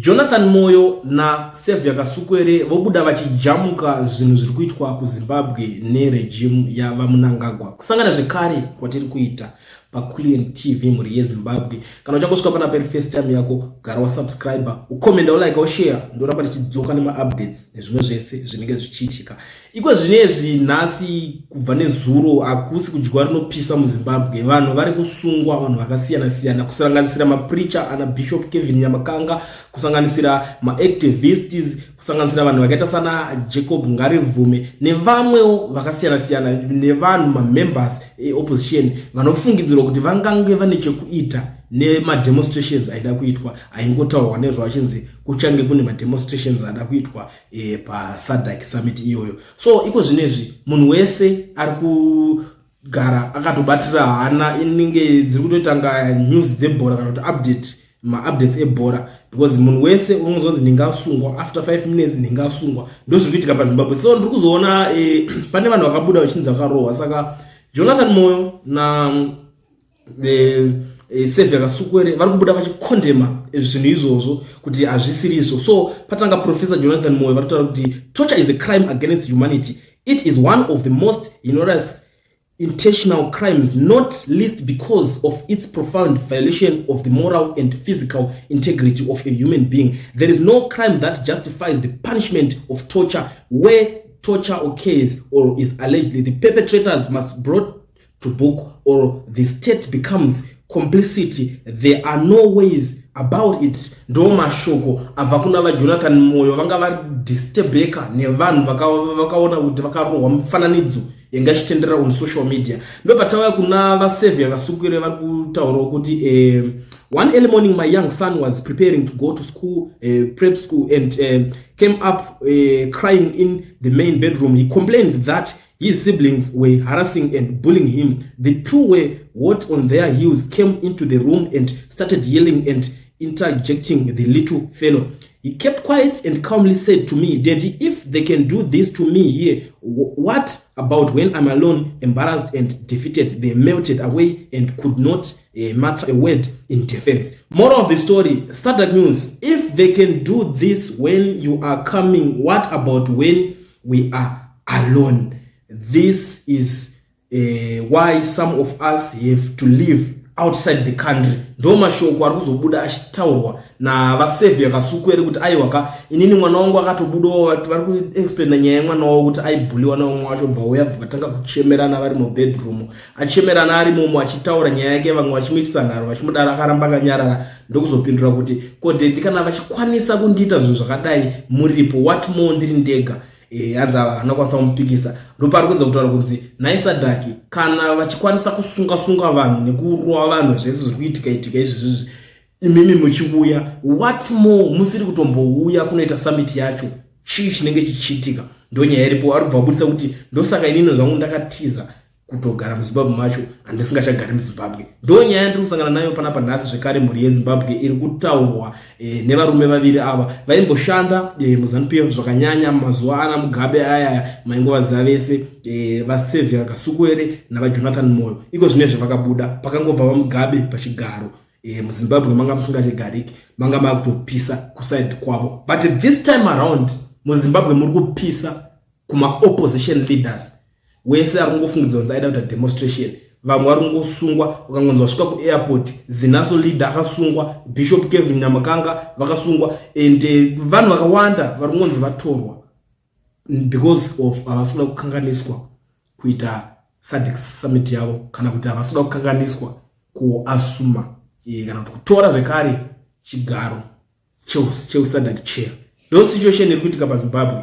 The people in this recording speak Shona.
Jonathan Moyo naSaviour Kasukwere vobuda vachijamuka zvinhu zviri kuitwa kuZimbabwe neregime yaVaMnangagwa. Kusangana zvekare kwatiri kuita paCulian TV mhuri yeZimbabwe. Kana uchangosvika panapa iri first time yako, gara wasubscriber, ukomenda, ulike, ushare, ndoramba ndichidzoka nemaupdates nezvimwe zvese zvinenge zvichiitika. Iko zvinezvi nhasi kubva nezuro hakusi kudyiwa rinopisa muZimbabwe. Vanhu vari kusungwa, vanhu vakasiyana siyana, kusanganisira mapreacher ana Bishop Kevin Nyamakanga, kusanganisira maactivists, kusanganisira vanhu vakaita sana Jacob Ngarivhume nevamwewo vakasiyana siyana, nevanhu mamembers eopposition vanofungidzirwa kuti vangange vane chekuita nemademonstrations aida kuitwa, aingotaurwa nezvo achinzi kuchange kune mademonstrations ada kuitwa paSADC summit iyoyo. So iko zvinezvi munhu wese ari kugara akatobatira hana, inenge dziri kutoitanga news dzebhora kana kuti update, maupdates ebhora, because munhu wese unonzwa kunzi ndingasungwa after 5 minutes, ndingasungwa. Ndo zviri kuitika paZimbabwe. So ndiri kuzoona pane vanhu vakabuda vachinzi vakarohwa. Saka Jonathan Moyo na Saviour Kasukwere vari kubuda vachikondema zvinhu izvozvo kuti hazvisiri izvo. So patanga Professor Jonathan Moyo, vari kutaura kuti torture is a crime against humanity. It is one of the most heinous intentional crimes, not least because of its profound violation of the moral and physical integrity of a human being. There is no crime that justifies the punishment of torture. Where torture occurs or is allegedly, the perpetrators must brought to book or the state becomes complicit. There are no ways about it. Ndo mashoko abva kuna vaJonathan Moyo. Vanga vari disturbeka nevanhu vakaona kuti vakarohwa, mufananidzo yanga ichitenderera on social media. Ndobva tauya kuna vaSaviour Kasukwere, vari kutaurawo kuti one early morning my young son was preparing to go to school, prep school, and came up crying in the main bedroom. He complained that his siblings were harassing and bullying him. The two were hot on their heels, came into the room and started yelling and interjecting the little fellow. He kept quiet and calmly said to me, 'Daddy, if they can do this to me here, what about when I'm alone?' Embarrassed and defeated, they melted away and could not mutter a word in defense." Moral of the story, SADC News, if they can do this when you are coming, what about when we are alone? This is why some of us have to live outside the country. Ndo mashoko ari kuzobuda achitaurwa navaSaviour Kasukwere kuti aiwaka, inini mwana wangu akatobudawo. Vari kuexplaina nyaya yemwana wavo kuti aibhuliwa nevamwe wacho, bva uya, bva vatanga kuchemerana vari mubedroom, achemerana arimomo, achitaura nyaya yake, vamwe vachimuitisa nharo, vachimudaro. Akaramba akanyarara, ndokuzopindura kuti, "Ko daddy, kana vachikwanisa kundiita zvinhu zvakadai muripo, what more ndiri ndega?" Hanzi ava havana kukwanisa kumupikisa. Ndopari kuedza kutaura kunzi naiSADC, kana vachikwanisa kusunga-sunga vanhu nekurova vanhu, zvese zviri kuitika itika izvizvizvi, imimi muchiuya, what more musiri kutombouya kunoita summit yacho? Chii chinenge chichiitika? Ndo nyaya iripo. Ari kubva abudisa kuti ndosaka inini zvangu ndakatiza kutogara muZimbabwe macho, handisingachagari muZimbabwe. Ndo nyaya yandiri kusangana nayo panapa nhasi zvekare, mhuri yeZimbabwe, iri kutaurwa nevarume vaviri ava vaimboshanda muZANU PF zvakanyanya mazuva ana Mugabe ayaya, maingovaziva vese, vaSaviour Kasukwere navaJonathan Moyo. Iko zvinezvi vakabuda pakangobva vaMugabe pachigaro, muZimbabwe manga musingachigariki, manga makutopisa kuside kwavo. But this time around muZimbabwe muri kupisa kumaopposition leaders wese ari kungofungidzwa kunzi aida kuita demonstration. Vamwe vari kungosungwa, ukangonzi wasvika kuairport, ZINASU leader akasungwa, Bishop Kevin Nyamakanga vakasungwa, and vanhu vakawanda vari kungonzi vatorwa because of havasi kuda kukanganiswa kuita SADC summit yavo, kana kuti havasi kuda kukanganiswa kuasuma kana kuti kutora zvekare chigaro cheuSADC chair. Ndo situation iri kuitika paZimbabwe.